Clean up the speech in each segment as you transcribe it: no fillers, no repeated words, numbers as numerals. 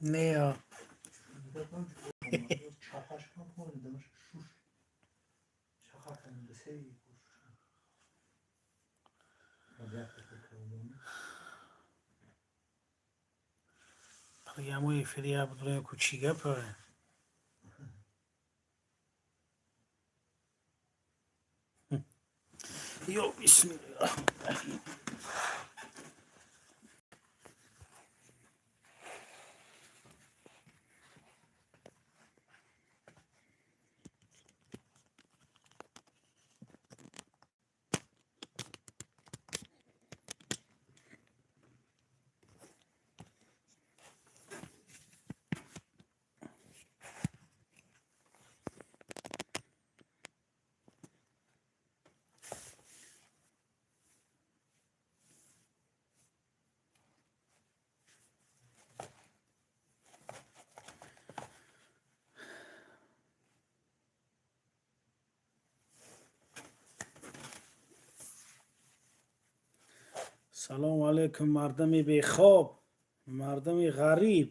Не. Прямой эфир я буду, ку чӣ гапа? Ё бисмиллаҳ. Салому алайкум, мардами бехоб, мардами ғариб.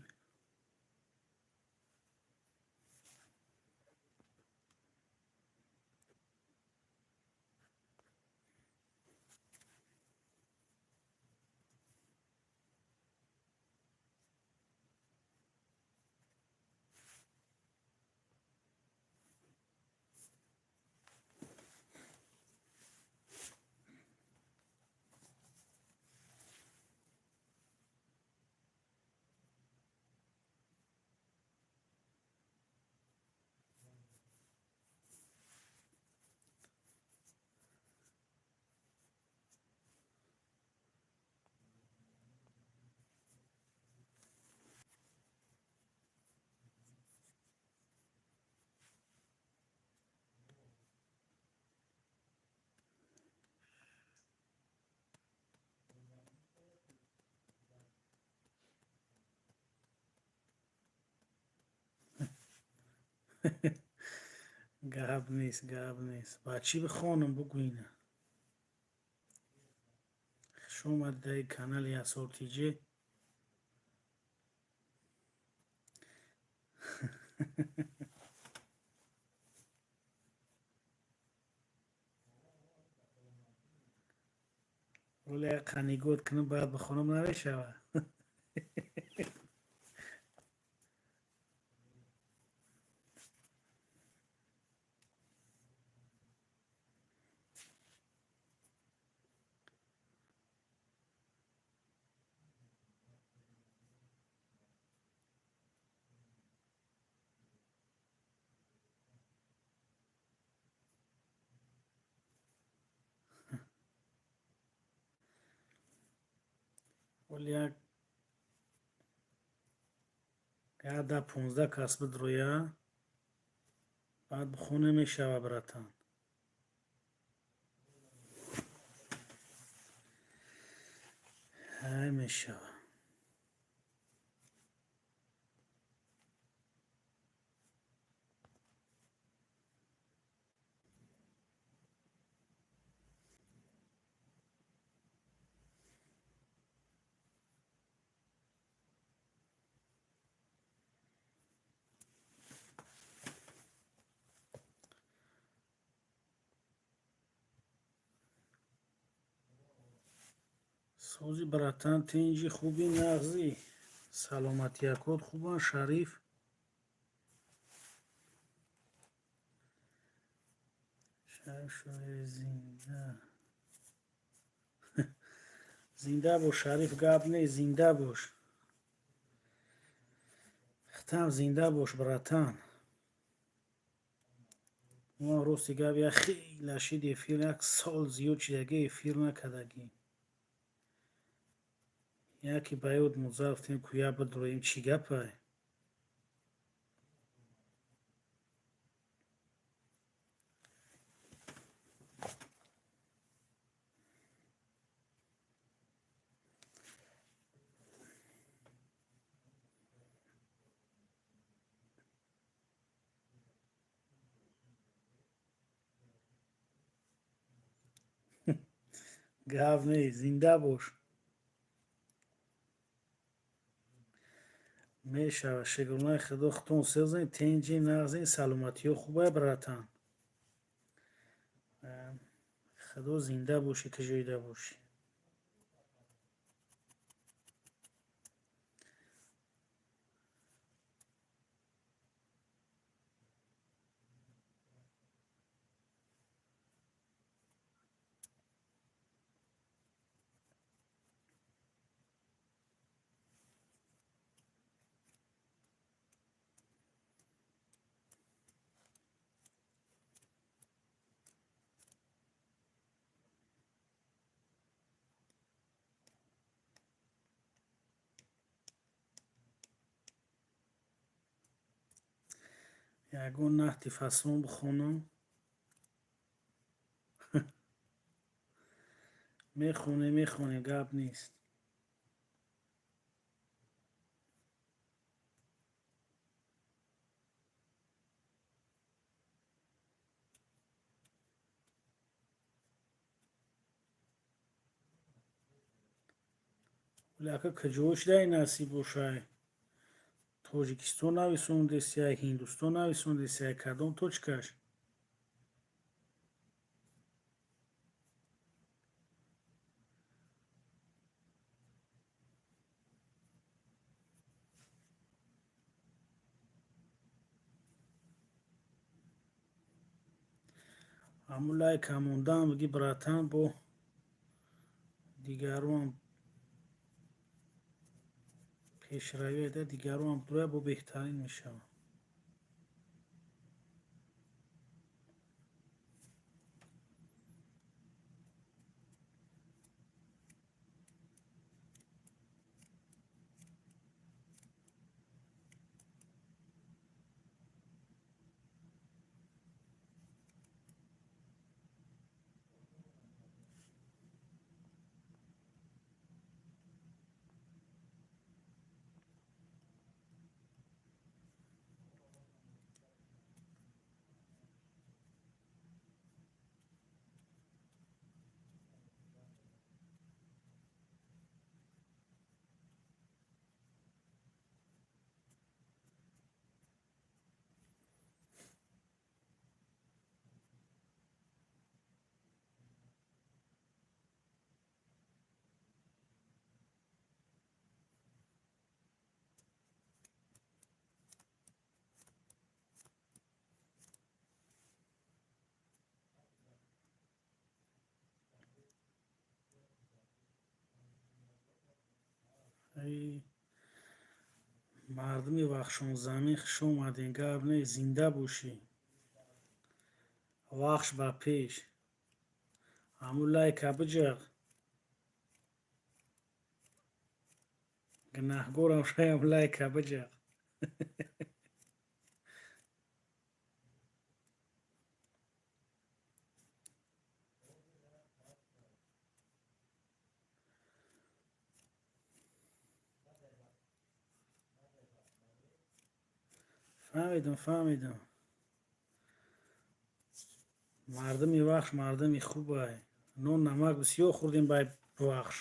Гап нест, гап нест. Ба чӣ бихонам, бугӯина? Хуш омадидаи канали Асортиҷе. Оля, як анекдот кунам, баъд бихонам, намешавад? Оли як 10-15 кас бидроя, баъд бихона мешава, братан. Ҳай, мешава. Сози, братан, тинҷи, хуби, нағзӣ, саломатиякот хубан, Шариф? Шариф зинда, зинда бош, Шариф, гап не, зинда бош, хитам, зинда бош, братан. Мо, рости гап, як хеле шид эфир, як сол зиёд шидаги эфир накардагӣ. Яке ба ёд музафтем, куя бидроем, чӣ гапай? Гап не, зинда бош. Мешавад, шукронаи Худо, худтон сӯзен, тинҷи, нағзен, саломатиҳо хубай, братан. Худо зинда бошӣ, куҷоида бошӣ. Ягон наҳти фасон бихонам. Мехонем, мехонем, гап нест. Вале ака, куҷо шудай насиб бошай? Тоҷикистон нависондесияй, Ҳиндустон нависондесияй, кадом точкаш? Ҳамун лайка мондаам, биги, братан, бо дигароам пешравӣ айда, дигароам дуя бо беҳтарин мешавад. Ай мардуми Вахшонзамин, хуш омадем, гап не, зинда бошӣ. Вахш ба пеш. Ҳамун лайка биҷақ. Гунаҳгорам шаям, лайка биҷақ. Фаҳмидам, фаҳмидам. Мардуми Вахш мардуми хубай. Нон намак бисёр хӯрдем бай Вахш.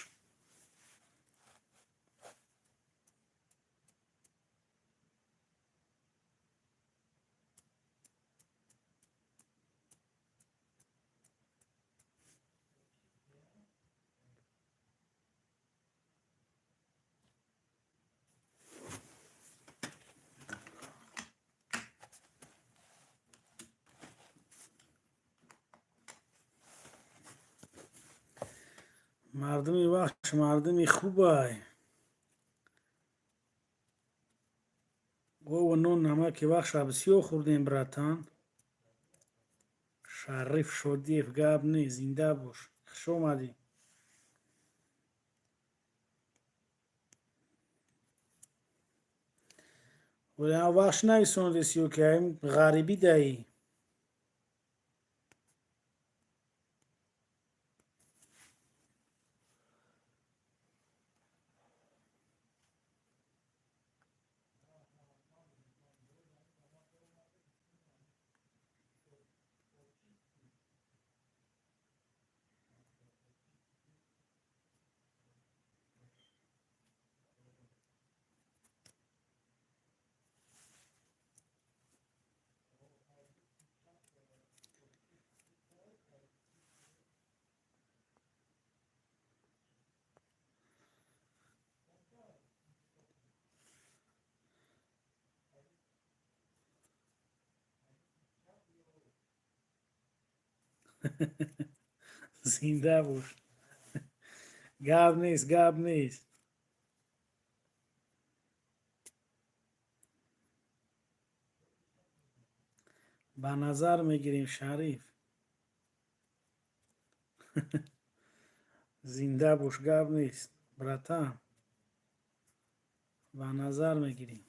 Мардуми Вахш мардуми хубай. Гову нон намаки Вахша бисёр хӯрдем, братан. Шариф Шодиев, гап не, зинда бош. Хуш омадӣ. Вале Вахш нависондесиё ки ай ғарибӣ даӣ. Зинда бош, гап нест, гап нест. Ба назар мегирем, Шариф. Зинда бош, гап нест, братан, ба назар мегирем.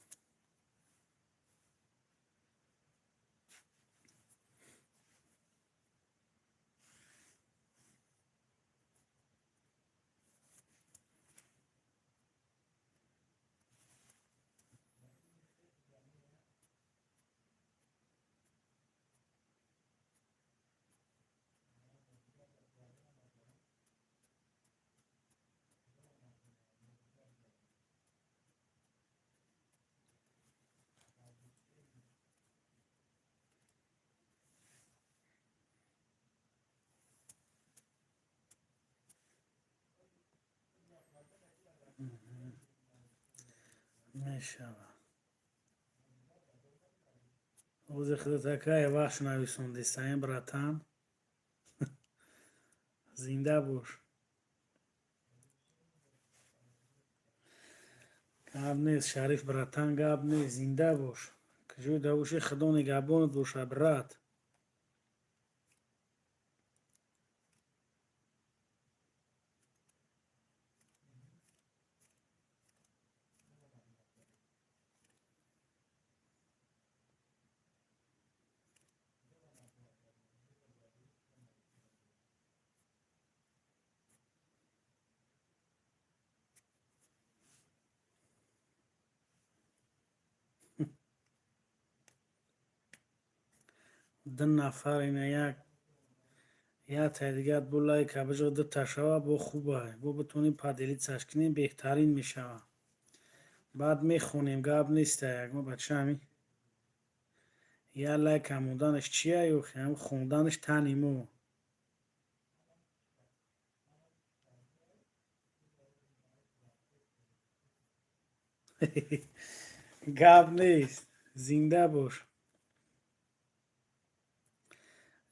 Мешава. Ози худатакай вахш нависондистаем, братан. Зинда бош, гап нест, Шариф братан, гап нест, зинда бош. Куҷои давоши, Худо нигаҳбонат боша, брат. Ду нафар ина, як яктай дигар бо лайка биҷо, дута шава, бо хуба, бо битонем поделиться ш кунем, беҳтарин мешава. Баъд мехонем, гап неста. Як ма бачаами як лайка монданаш чия, ёхи ҳам хонданаш тани мо. Гап нест, зинда бош,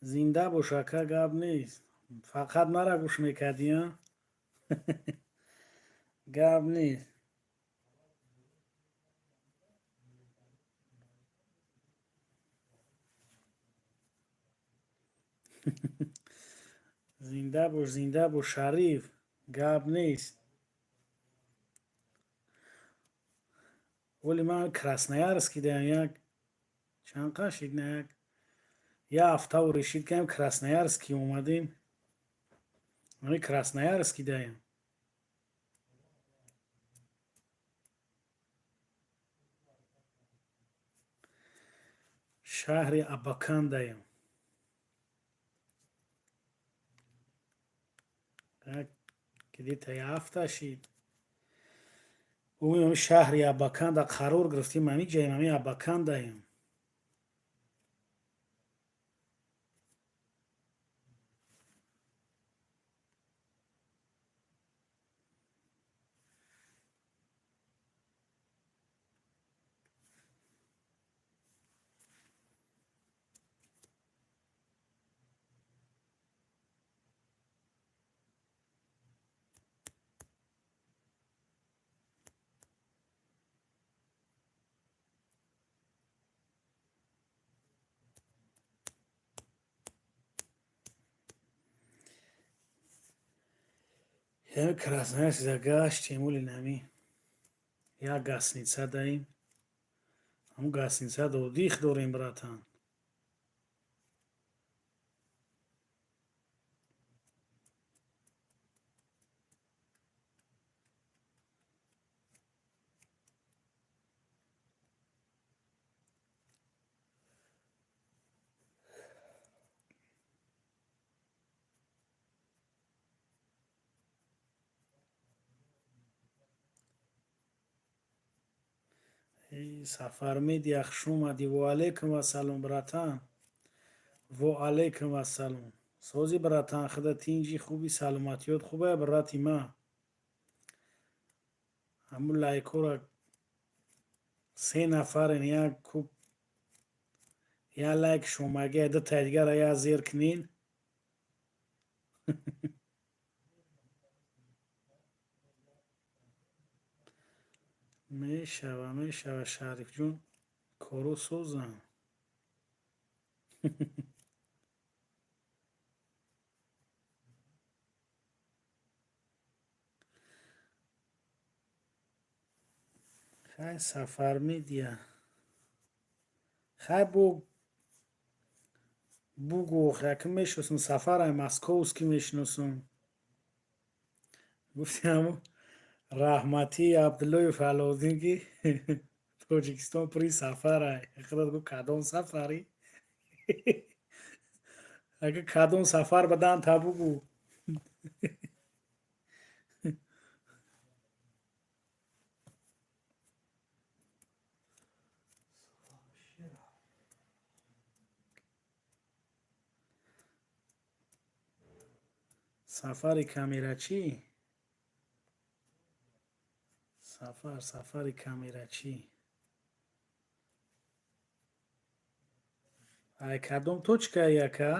зинда бош, ака, гап нест. Фақат мара гӯш мекардӣ, а? Гап нест. Зинда бош, зинда бош, Шариф, гап нест. Оли ман Красноярский даям, як чанд қашид, на, як ҳафтаву решид кардем, Красноярский омадем, ами Красноярский даем. Шаҳри Абакан даем. Где-то як ҳафта шид. Шаҳри Абаканда қарор гирифтем, ами ҷаем, ами Абакан даем. Ҳами Красноярск гаштем, оли нами як гостиница даем, ҳамун гостиница отдых дорем, братан. Сафармедия, хуш омадӣ. Ва алайкум вассалом, братан, во алайкум вассалом. Сози, братан, худа тинҷи, хуби, саломатиёт хубая, брати ма? Ҳамун лайкҳоро, се нафарен, як куб як лайк шомагия, дутаи дигара як зер кунин. Мешава, мешава, Шарифҷон, коро созам. Хай, Сафар Медиа, хай, бо бугӯ, якм мешиносум, Сафарай московский мешиносум. Гуфти ҳамо раҳматии Абдуллоев Алоуддин, ки Тоҷикистон пури сафарай. Худат гу, кадом сафарӣ? Агар кадом сафар бадан, та бугӯ. Сафари камерачӣ, Сафар, сафари камерачӣ. Ай кадом точкаи, ака?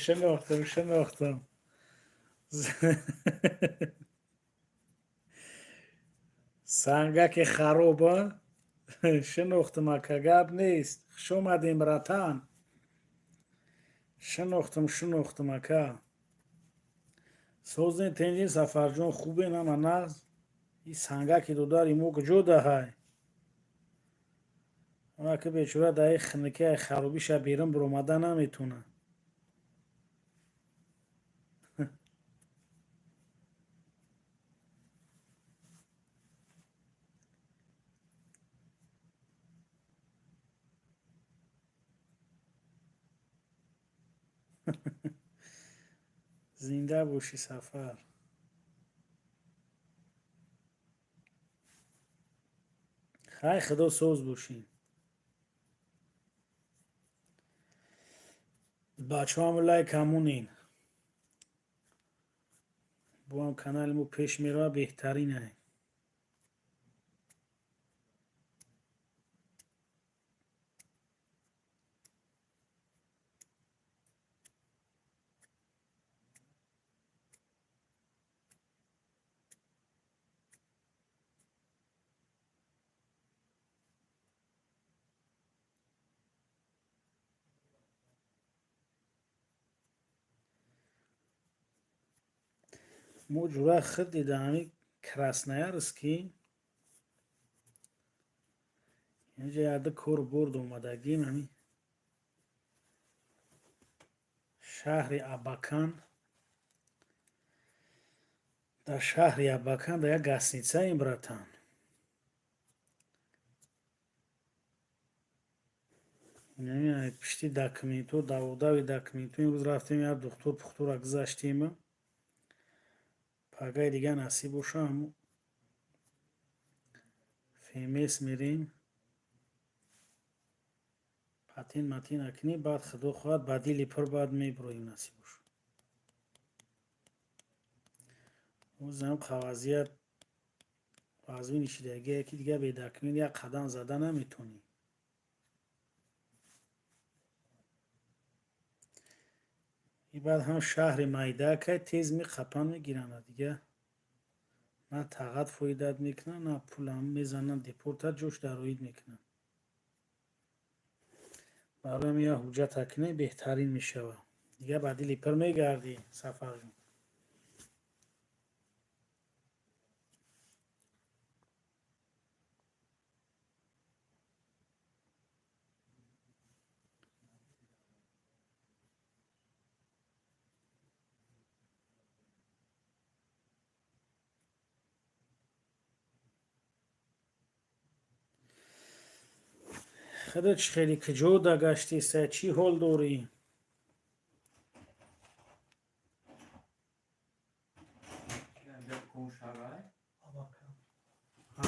Шинохтам, шинохтам. Сангаки хароба шинохтам, ака, гап нест. Хуш омадем, братан. Шинохтам, шинохтам, ака. Созен, тенҷин, Сафарҷон, хубен, ама нағз? И сангаки додари мо куҷо даҳай? Онаки бечора даи хиникаи харобиша берун биромада наметавонад. Зинда бошӣ, Сафар. Хай, худо соз бошӣ. Бачаҳам лайк ҳамонин, боам канали мо пеш мерава, беҳтаринай. Мо ҷура хид дида, ҳами Красноярский инҷа яда кор бурд омадагим, ҳами шаҳри Абакан. Дар шаҳри Абакан дар як гостиницаем, братан. Пишти документҳо, даводави документҳо. Имрӯз рафтем, як духтур пухтура гузаштем. Пагаи дига насиб боша, ҳамо ФМС мерем, патент матин акунем, баъд, худо хоҳад, ба дили пур баъд мебуроем, насиб боша. Озам вазъият вазвини шидагие, ки дига бе документ як қадам зада наметавонӣ. И баъд ҳам шаҳри майдакай, тез меқапанд, мегиранд, дига на тағат фоидат мекунанд, на пулам мезананд, депортат ҷош дароид мекунанд. Барои ҳамин як ҳуҷҷат акунӣ, беҳтарин мешавад, дига ба дили пур мегардӣ, Сафарҷон. Худо, чӣ хеле, куҷо гаштеса, чӣ ҳол дорӣ?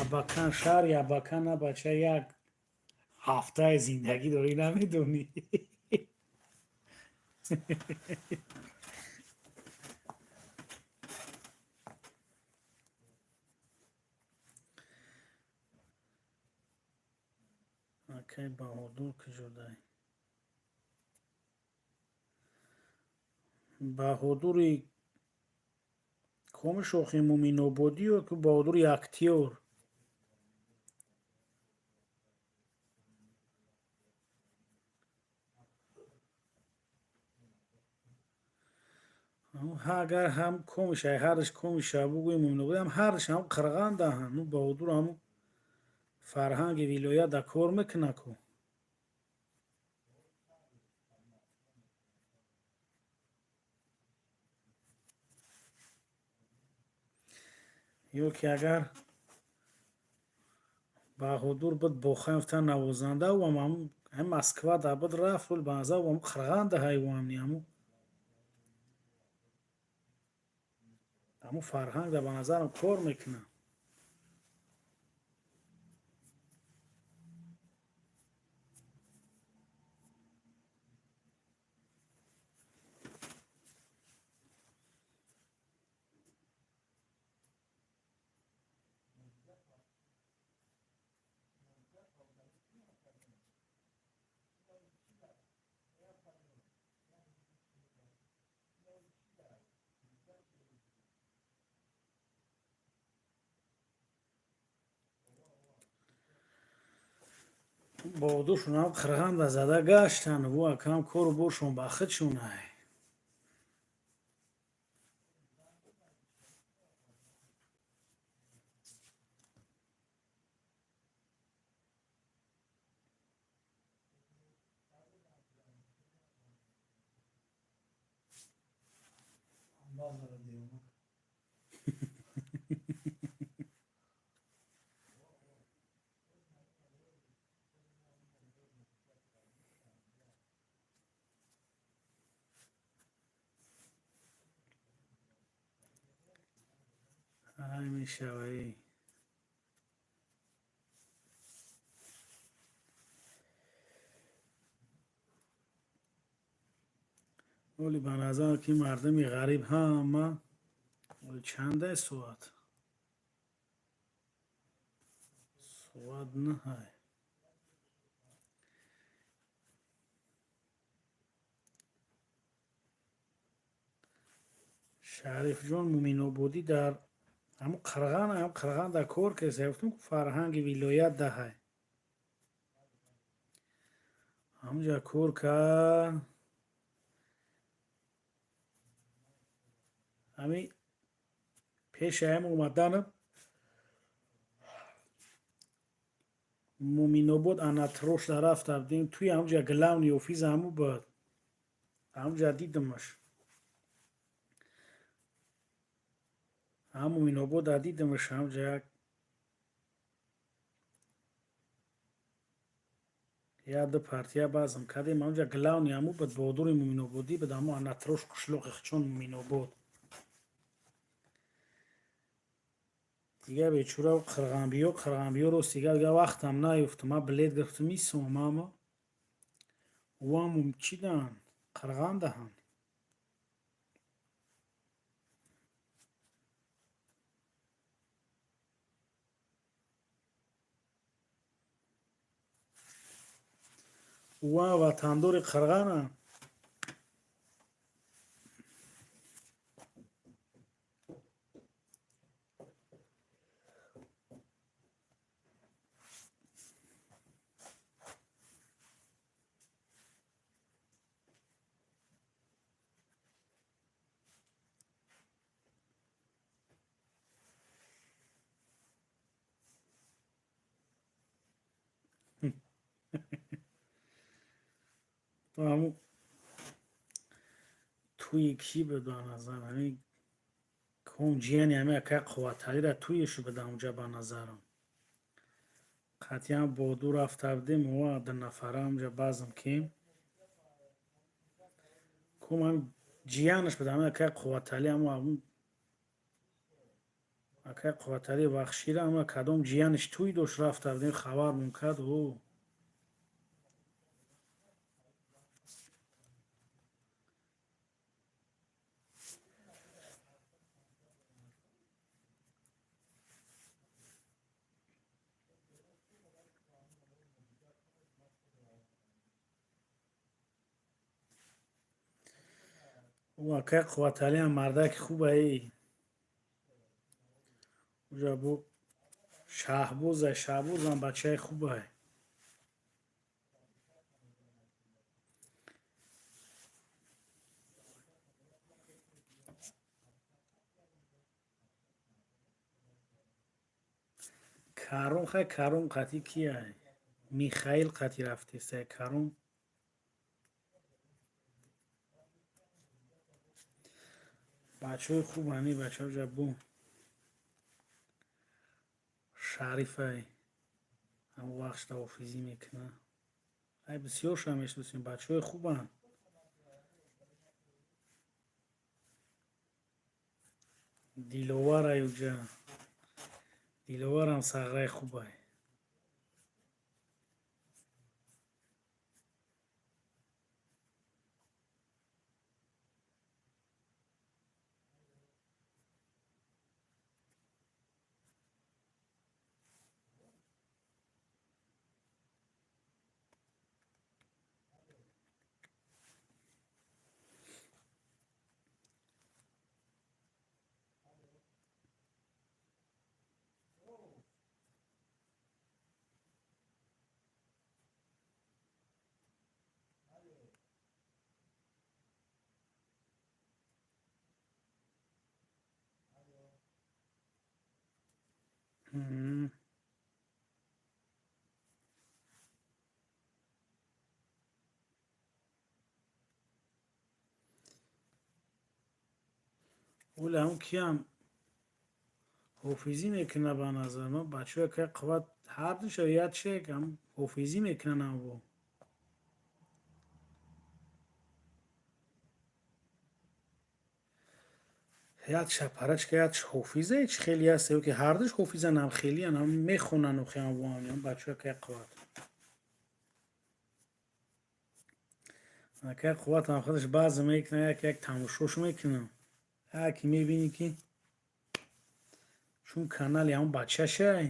Абакан, шаҳри Абакан. На, бача, як ҳафтаи зиндагӣ дорӣ, намедонӣ. Акай Баҳодур куҷодай? Баҳодури коми шохи Муминободӣ ё ки Баҳодури актёр? Агар ҳам комиша, ҳарш комиша бугӯи, Муминободӣ ҳам, ҳарш ҳам қирған даҳан. Ну, Баҳодур ҳаму фарҳанги вилоят да кор мекуна ку. Ё ки агар Баҳодур буд, бохафта навозанда, ам ҳам Москва да буд, рафт, ба назар ам қирған даҳай, ам ҳаму фарҳанг да ба назарам кор мекунад. Баҳодуршонам қирғанда зада гаштан, ву акам кору боршон ба худшонай. Ай, мешаваи. Оли, ба назар ки мардуми ғариб ҳама. Чанда соат? Соат 9-ай. Шарифҷон Муминободӣ дар ҳамун қирған, ҳам қирған дар кор кеса. Гуфтум, фарҳанги вилоят даҳай, ҳамунҷа кор кард. Ҳами пешаям омаданам Муминобод анатрош рафта будем, туи ҳамунҷа главный офис ҳаму буд, ҳамунҷа дидимаш. Ҳам Муминобода дидимаш, ҳамунҷа як ду партия баъзам кардем. Ҳамунҷа главный ҳаму буд, Баҳодури Муминободӣ буд, ҳаму анатрош, қишлоқи хичон, Муминобод. Дига бечура қирғанбиё, қирғанбиё, рост, дига вақтам наёфтам. Ма билет гирифтам, исом, ама уам чӣ даҳанд, қирған даҳанд. Уам ватандори қирғананд. Ҳаму туи кӣ буд, ба назар ҳами ком ҷияни ҳами акай Қувваталира туеш буд ҳамунҷа, ба назарам. Қатъиян бо ду рафта будем, ва ду нафара ҳамҷа базм кем. Кум ҳам ҷиянаш буд, ҳамин акай Қувваталӣ, ҳамо акай Қувваталӣ Вахшира, ҳама кадом ҷиянаш тӯй дошт, рафта будем, хабармон кард. О, ӯ акай Қувваталиам мардаки хубае. Уҷа бо Шаҳбоза, Шаҳбозам бачаи хубае. Каром, хай, Каром қатӣ кияй? Михаил қатӣ рафтестай Каром. Бачаҳои хуб, ҳами бачаҳо ҷа бо Шарифай, ҳамон вақт ҳофизӣ мекунад. Ай, бисёрша мешиносем, бачаҳои хубанд. Диловарай уҷа, Диловарам сағраи хубай. Оли ҳамн киям ҳофизӣ мекунад, ба назар ман бачаҳои акай Қувват ҳардуша ячек ҳам ҳофизӣ мекунанд амво. Як шапарачка, як ҳофиза, ҳеч хеле ҳаст, ё ки ҳардуш ҳофизан, ҳам хелиян, ҳам мехонанд охи ҳам бачаҳои акай Қувват. Акай Қувватам худаш баъзе мекунад, як як тамошош мекунам. Яке мебинӣ, ки чун канали ҳамон бачашай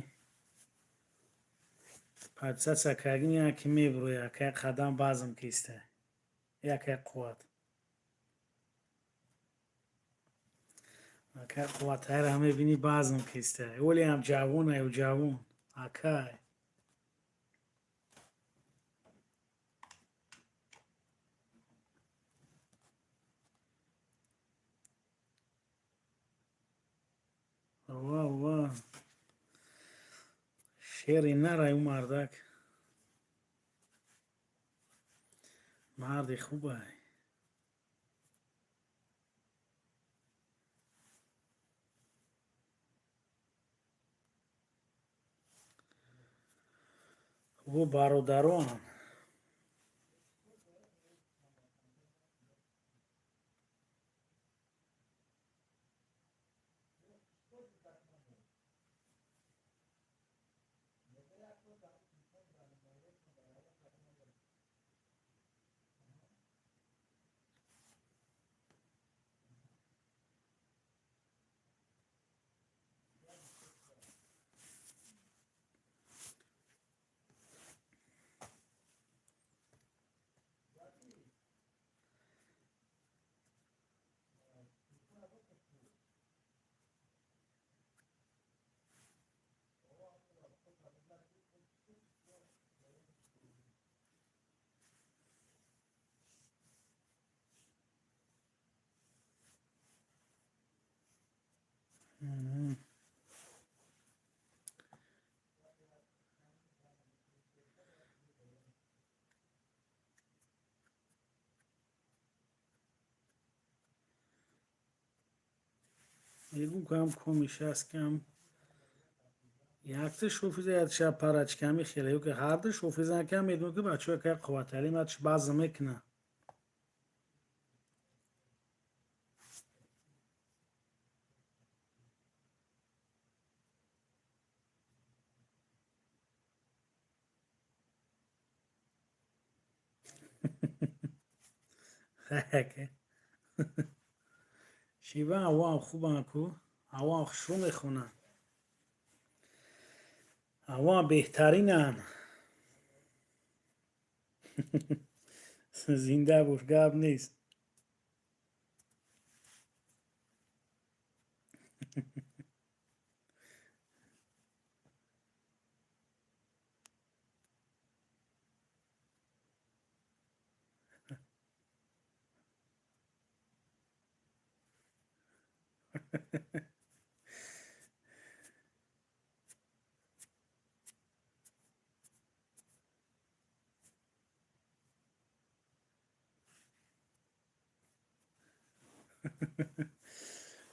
подписаться кардин, яке мебурояд, акай қадам базм киста, якай Қувват. Акай Қувватайра мебинӣ, базм киста. Олиам ҷавонаю ҷавон акай. Ва ва шери нарай ӯ мардак. Марди хубай. Ӯ бародарон. Мегӯм, ки ҳам комиш аст, ки ҳам Якта шофиза ятша парачками хеле ё ки ҳарду шофиза кам медонам, ки бачаҳо ка қувватали матш базм мекунад. Шива авоам хубам ку, авоам хушрӯ мехонанд, авоам беҳтаринанд. Зинда бош, гап нест.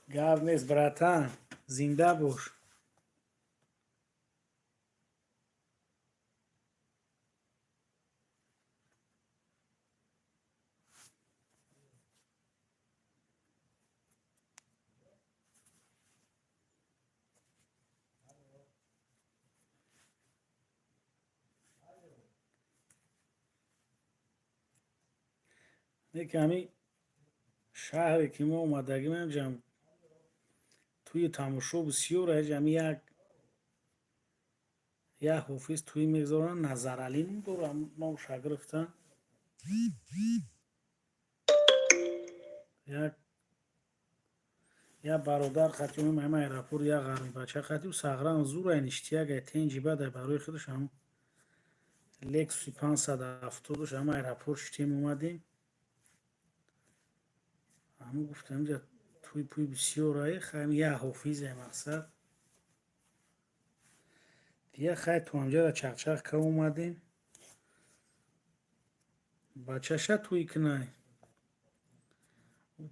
Гап нест, братан, зинда бош. Не ки ҳами шаҳре ки мо омадагим, ҷам тӯи тамошо бисёр. Ҳами як ҳофиз тӯй мегузоранд, Назаралӣ ном дорам, номша гирифтан. Як бародар қатӣ ҳама аэропорт, як ғармибача қатӣ сағрам зурай ништиягай тенҷи бадай барои худаш ҳам Лексуси 570-уш ҳама аэропорт шитем омадем. Ҳамун гуфтам, инҷа тӯй пӯй бисёрае, хай як ҳофизе мақсад. Дия хай то ҳамҷара чақчақ ка омадем. Бачаша тӯй кунай.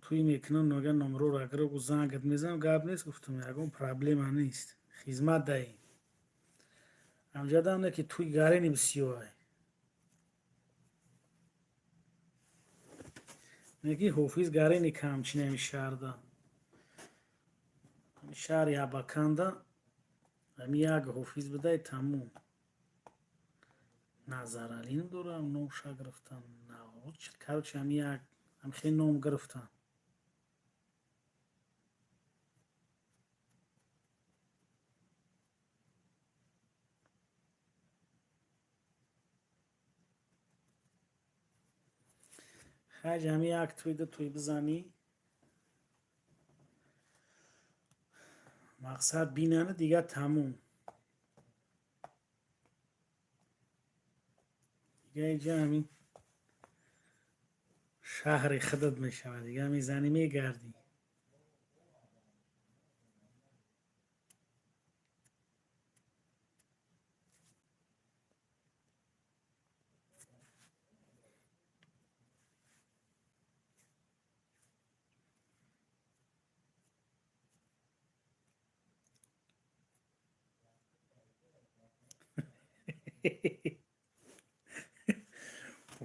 Тӯй мекунам, нога номрора гирифт, зангат мезанам, гап нест, гуфтам, ягон проблема нест. Хизмат даҳем. Ҳамҷадам не ки тӯй гарени бисёрай. Не ки ҳофиз гарени камчин ҳами шаҳрда. Шаҳри Абаканда ҳами як ҳофиз будай, тамом. Назаралӣ дорам, номша гирифтам. Короче, ҳами як ҳами хеле ном гирифтам. Хай ҳами як тӯй, ду тӯй бизанӣ. Мақсад бинани, дигар тамом. Дигар иҷа ҳамин шаҳри худат мешавад, дигар мезанӣ, мегардӣ.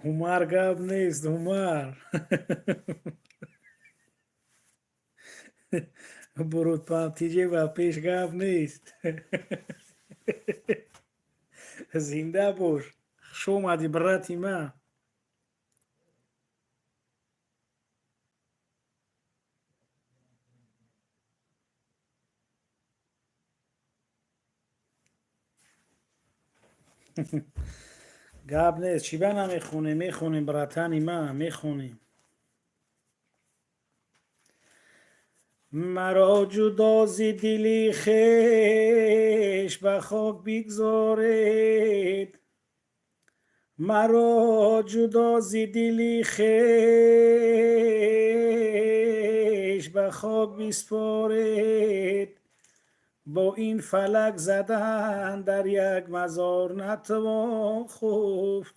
Умар, гап нест, Умар. Бурудпантиҷе ба пеш, гап нест. Зинда бош. Хуш омадӣ, брати ман. Гап нест, чӣ ба намехонем? Мехонем, братани ман, мехонем. Маро ҷудо зи дили хеш ба хок бигзоред, маро ҷудо зи дили хеш ба хок биспоред, бо ин фалак задан дар як мазор натавон хуфт.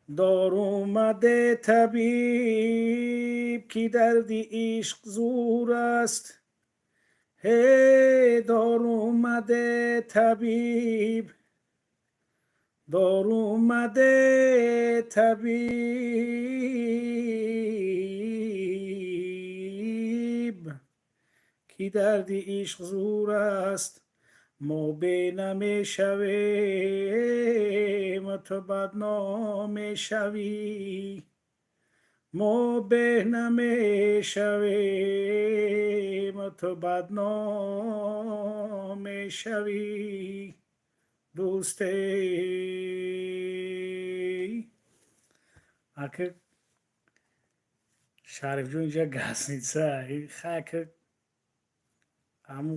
Дору маде, табиб, ки дарди ишқ зур аст. Ҳе, дорумаде, табиб, дорумаде, табиб, ки дарди ишқ зур аст, мо бе намешавем, ту бадном мешавӣ, мо беҳ намешавем, ту бадном мешавӣ, дӯсте. Ака Шарифҷон, инҷа гостиница хайка, ҳаму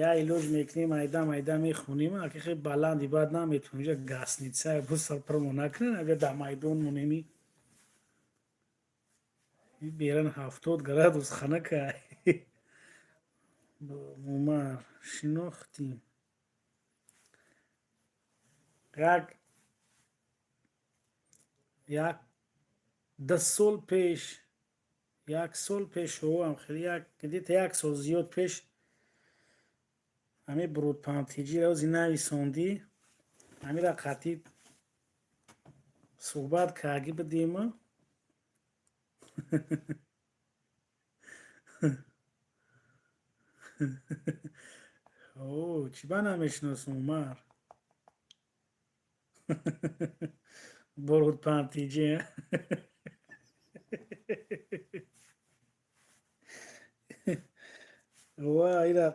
я илоҷ мекунем, айда майда мехонем. Ака, хеле баланди баъд наметонем, инҷа гостиница, бо сарпармо накунен. Агар дар майдон монеми, беран 70 градус ханака. Умар шинохтим. Як 10 сол пеш, як сол пеш, ам хеле, як где-то як сол зиёд пеш, ҳамин брудпантиҷиро ози нависондӣ, ҳамира қатъи суҳбат карги бидима. О, чӣ ба намешиносам, Умар? Борудпантиҷи. Ва ира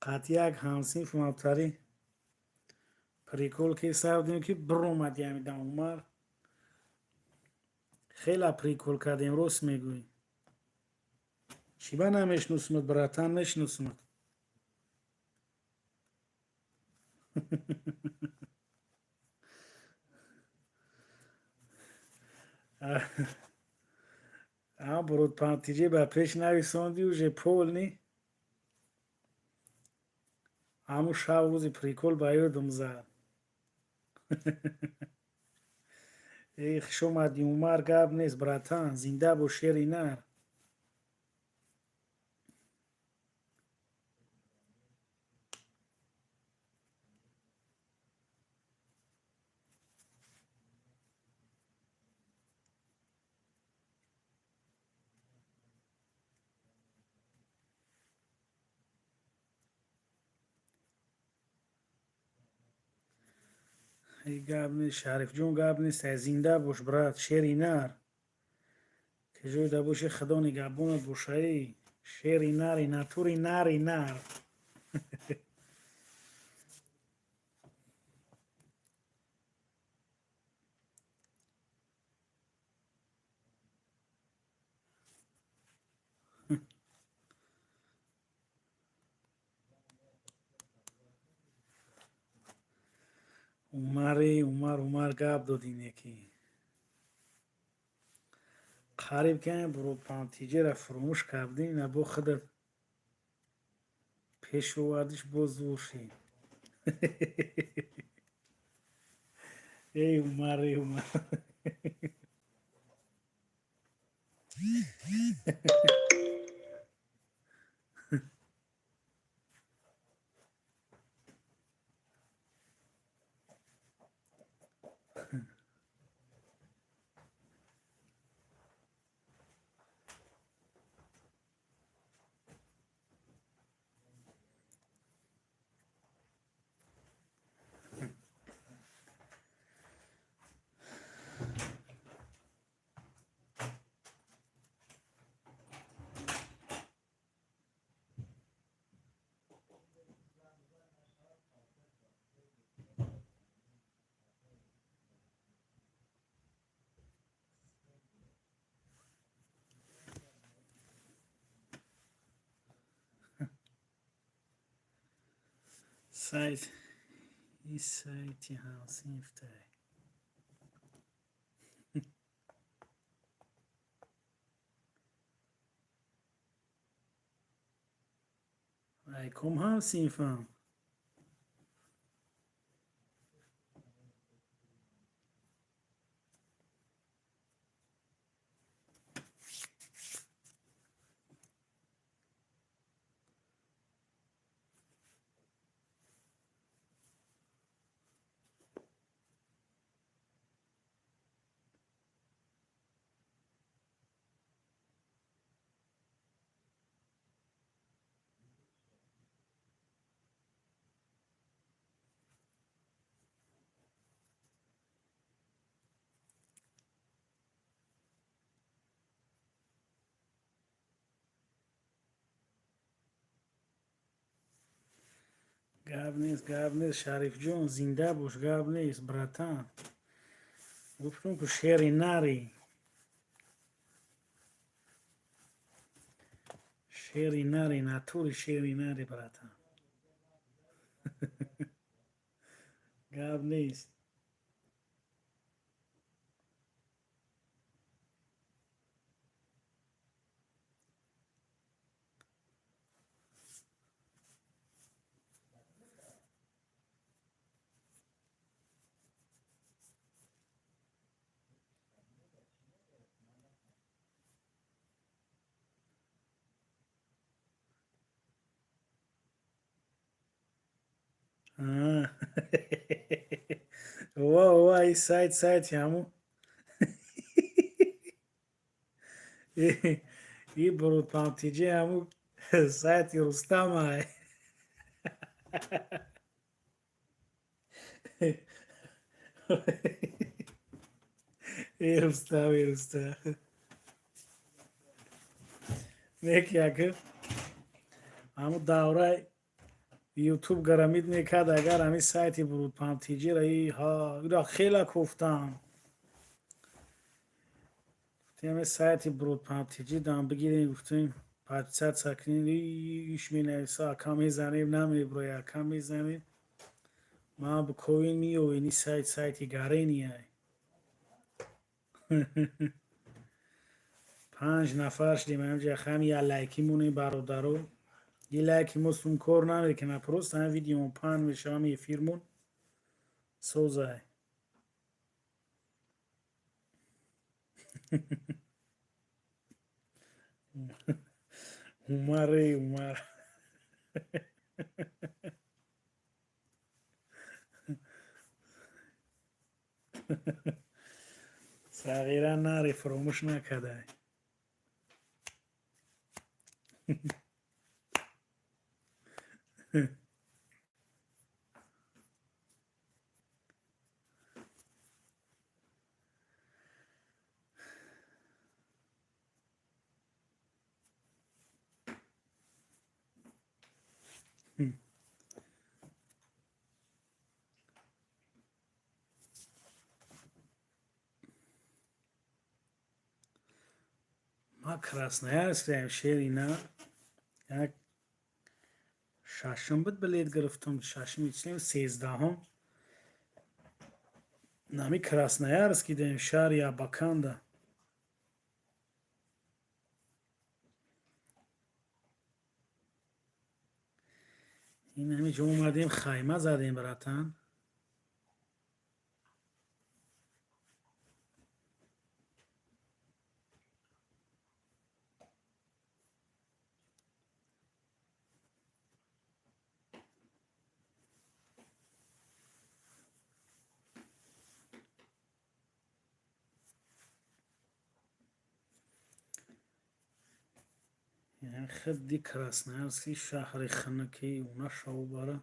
қатъи як ҳамсинф мабтарӣ прикол ки сардем, ки биромади ҳамида. Умар, хела прикол кардем, рост мегӯӣ. Чӣ ба намешиносумат, братан? Мешиносумат. А брудпантиҷи ба пеш нависонди, уже полный ҳамун шаб рӯзи прикол ба ёдам зад. Эй, хуш омадӣ, Умар, гап нест, братан, зинда бош, шери нар. Эй, гап нест, Шарифҷон, гап нест, зинда бош, брат, шери нар, ки ҷойда боши, худо нигаҳбонат боша. Эй, шери нари натури нари нар. Умари, Умар, Умар, гап додине, ки қариб ки брудпантиҷера фуромӯш кардем, на бо худат пеш овардиш, боз зур шид. Эй, Умар, эй, Умар. Сайт и сайти ҳамсинфтай. Ай ком ҳамсинфам. Гап нест, гап нест, Шарифҷон, зинда бош, гап нест, братан. Гуфтум ку, шери нари, шери нари, натури шери нари, братан, гап нест. Ва ва, и сайт, сайти ҳамун и Бурудпамтиҷи, ҳамун сайти Рустамай. Э Рустам, э Рустам, нек яки ҳамун давраи Ютуб гарамид мекард, агар ҳамин сайти Бурудпамтиҷира ҳа ира хела кофтам. Гуфтем, ҳамин сайти Бурудпамтиҷи дам бигирем, гуфтем, подписаться кунем. Иш менависа, ака мезанем, намеброя, ака мезанем, ман буковин меёвем, ин сайт сайти гаренияй. Панҷ нафар шудем ҳамҷа, хам я лайки монем, бародаро. И лайки мо сум кор намекунад, просто ҳам видеомон паҳн мешава, ҳами эфирмон созай. Умаре, Умар. Сағира наре, фуромӯш накардай. Ма Красноярскаем, шерина, як шашум буд, билет гирифтум, шашуми числем, 13-ҳум, нами Красноярск идем, шаҳри Абаканда. Ин ҳами ҷо омадем, хайма задем, братан. Худди Красноярски шаҳри хунуки уна шавбара.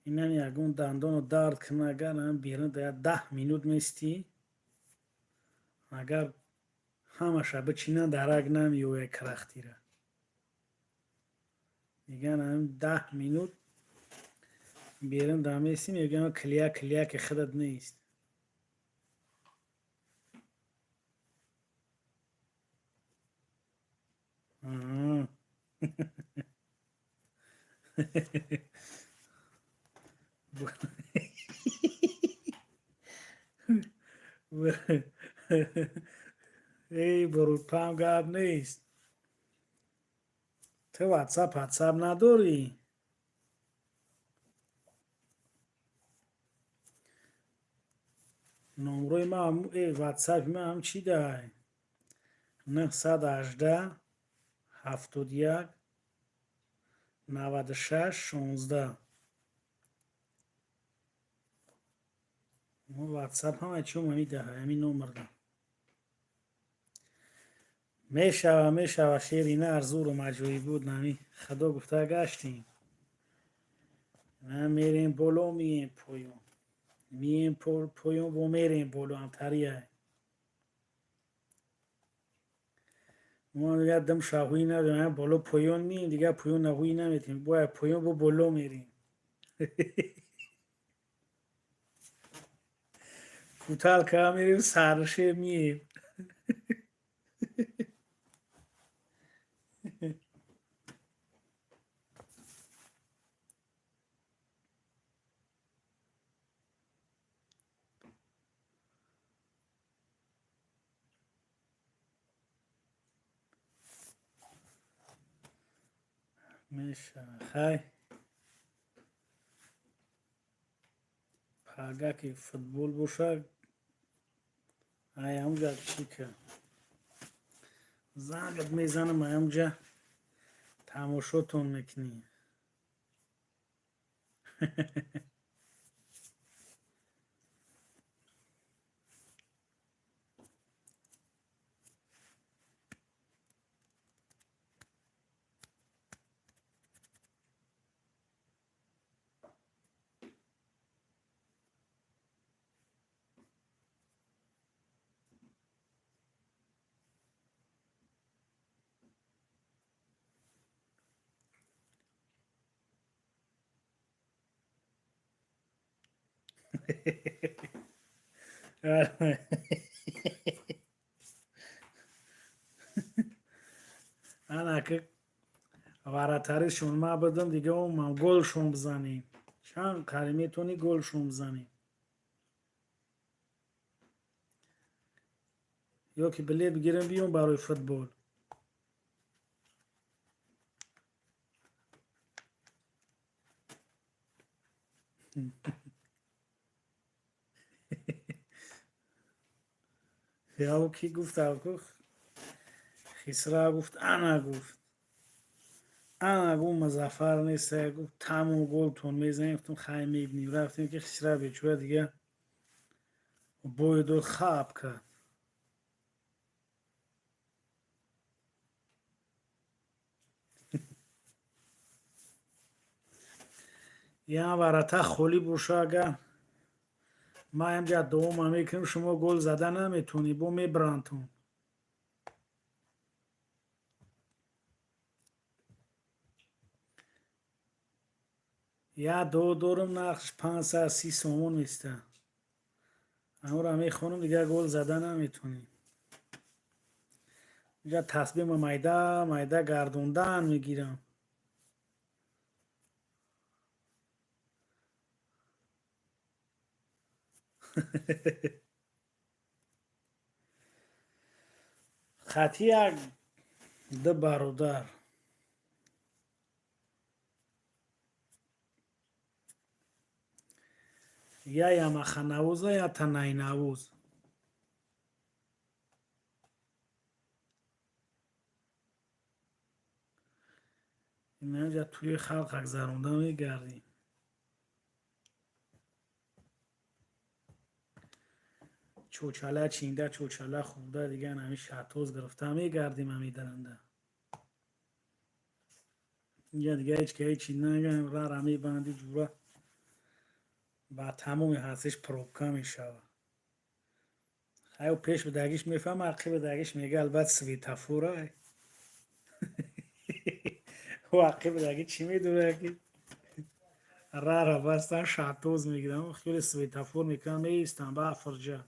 Инам ягон дандоно дард кунад, агар ам берун да 10 минут местӣ, агар ҳамаша бичинан, дарак намеояд крахтира. Мегӯян, ам 10 минут берун да местӣ, мегӯян, клея клеяки худат нест. Эй, Бурудпам, гап нест. Ту ватсап надорӣ? Номрои ма, ватсапи ма ҳам чӣ дай? 918 71 96 16. Ватсап ҳама чиём ҳами даҳай, ҳамин номерда мешава, мешава. Шери нар, зуру маҷоиб буд, нами худо гуфта гаштем. На мерем боло, мием поён, мием поён, бо мерем боло, ҳамтарияй. Мо дигар дим шаҳвӣ надорем, боло поён мием, дигар поён ҳуй наметем, бояд поён бо боло мерем. Куталка мерем, сарше мием. Мешава. Хай. Пага ки футбол боша, ай ҳамҷа чӣ ка? Зангат мезанам, ай ҳамҷа тамошотон мекунӣ. Ана ки варатаришон ма будам, дига омам голшон бизанем. Чанд қари метавонӣ голшон бизанем. Ё ки билет бигирем биём барои футбол. Яв ки гуфт, ку Хисрав гуфт, ана гуфт. Ана гуфт, Музаффар нест, гуфт, тамом голтон мезанем, гуфтам хай мебинем. Рафтем ки Хисрав бечора дига бой дод, хаб кард. Я варата холӣ боша, агар ма ҳамҷа дуома мекунем, шумо гол зада наметавонӣ, бо мебарандтон. Я дуо дорам, нархш 530 сомон места. Амро мехонам, дигар гол зада наметавонӣ. Инҷа тасбиҳма майда майда гардондан мегирам. Хати як ду бародар. Я ямаханавоза, я танайнавоз. Инҷа тӯи халқ гузаронда мегардем. Чочала чинда, чочала хӯрда, дигар ҳами шатоз гирифта мегардем ҳами даранда. Инҷа дигар ҳеҷ ки ҳечи нагам, рара мебанди ҷура ба тамоми ҳастиш пробка мешавад. Хайо пеш бидагиш мефаҳма, ақиби дагиш мега албатта светофора. Ӯ ақиби даги чӣ медонад ки рара бастан шатоз мегирам, хеле светофор мекунам, меистам ба афрҷа.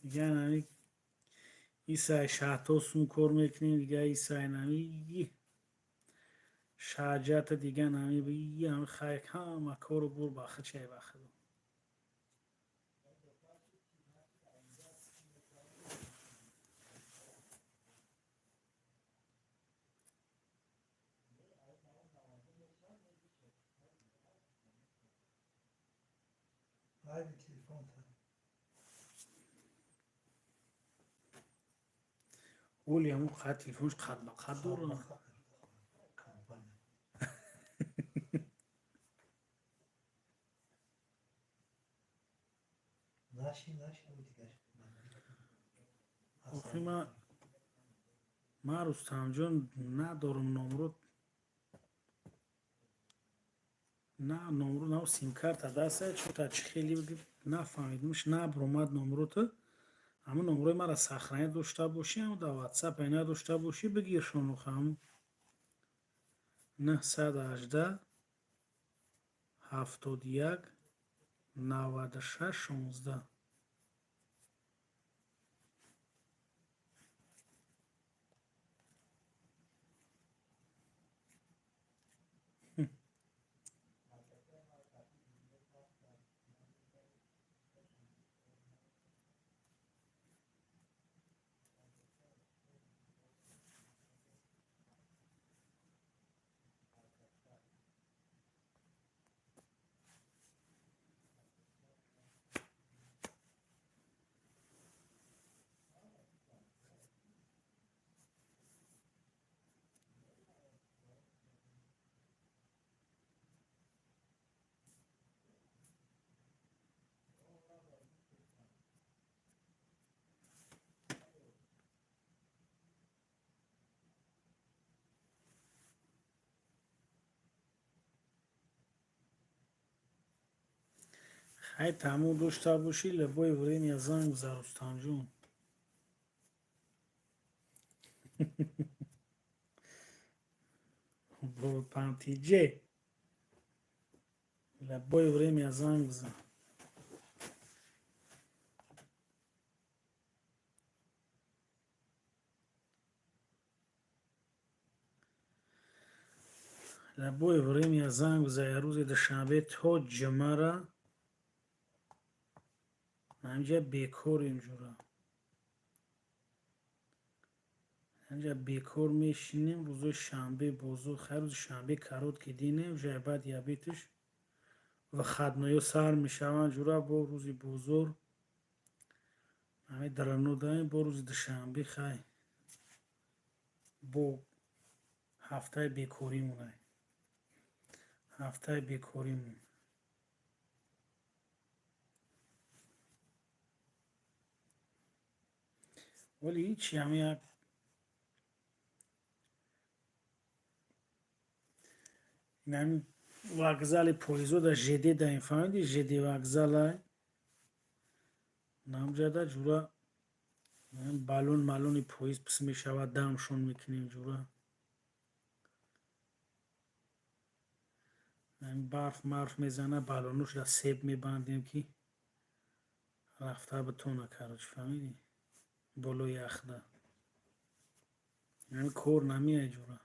Дигар нами исай шатоз сум кор мекунем, дигар исай нами шаҷата, дигар нами ҳами хай ҳама кору бур ба хичай ба худо. Айби телефонта. Оли ҳамун қад телефонш қад ба қад дорад. Компания. Наши, наши, дигар. Охи ма Рустамҷон надорам номро. На номро, на симкарта даста, чота чӣ хели нафаҳмидимш, набуромад номрота. Ҳамун номрои мара сохранить дошта бошӣ, ҳамун дар ватсап надошта бошӣ, бигиршон ҳамун 918 71 96 16. Хай, тамом дошта бошӣ, любое время занг бизан, Рустамҷон. Пантиҷе, любое время занг бизан. Любое время занг бизан. Рӯзи душанбе то ҷумъара ҳамҷа бекорем, ҷура, ҳамҷа бекор мешинем. Рӯзои шанбе бозор, хайр, рӯзи шанбе короткий день, уже баъд обед выходной ё сар мешаванд, ҷура. Бо рӯзи бозор ҳами даранодаем, бо рӯзи душанбе, хай, бо ҳафтаи бекоримонай, ҳафтаи бекоримон. Вале ҳичи, ҳами як инами вокзали поездода ЖД даем, фаҳмиди? ЖД вокзалай намҷада, ҷура, баллон маллони поезд пис мешавад, дамшон мекунем, ҷура. Барф марф мезана, баллонош дар себ мебандем, ки рафта битона, короче, фаҳмидӣ? Болои яхда ҳами кор намеяй, ҷура.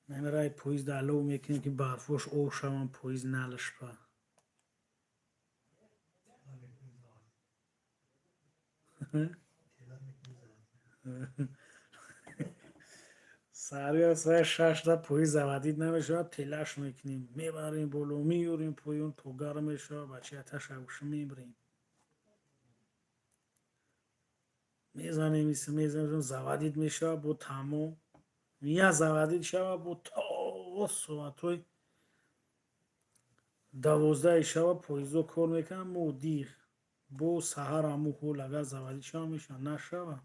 Нами раи поезд алов мекунем, ки барфош об шаванд, поезд налишпа. Тела мекунӣ завод. Тела мекунӣ завод. Саҳария соати 6-да поезд заводить намешавад, телаш мекунем, мебарем боло, меёрем поён, то гарм мешавад, бачаи аташагӯша мебарем. Мезанем, мезанем, заводить мешавад, бо тамом. Я заводить шава, бо то соатҳои 12-и шава поездо кор мекунанд, мо дир. Бо саҳар ҳамун ҳол, агар заводить шава, мешавад, нашава,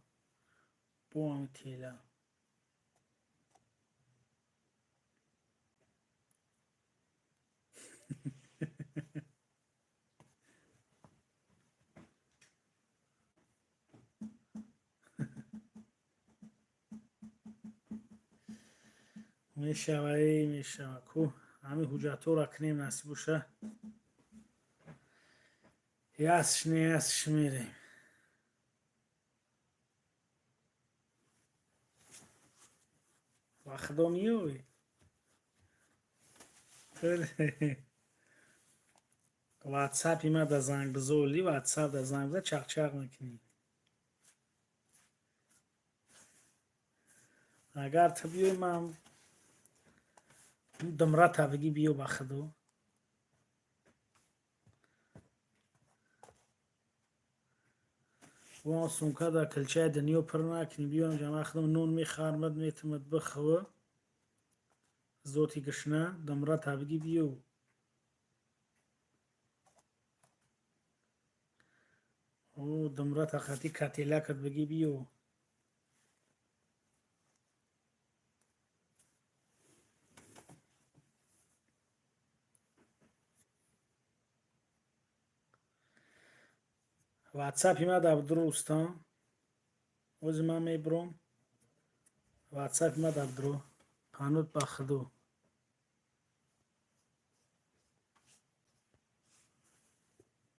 бо ҳами тела. Мешава, эй, мешава. Ку ҳамин ҳуҷҷатҳоро кунем, насиб боша. Ясш не ясш мерем. Ба худо меёй? Ватсапи ма да занг бизоли, ватсап да занг биза, чақчақ мекунӣ. Агар ту биёй, ман думрата бигӣ, биё, ба худо. Вон сумка да килчаи дунё пур накунӣ, биём ҷама, худам нон мехармад, метимад, бихӯ. Зоти гушна, думрата бигӣ, биё. О, думра тақати кателакат бигӣ, биё. Ватсапи ма дар дурустам, ози ман мебурам. Ватсапи ма дар дуро. Пануд ба худо.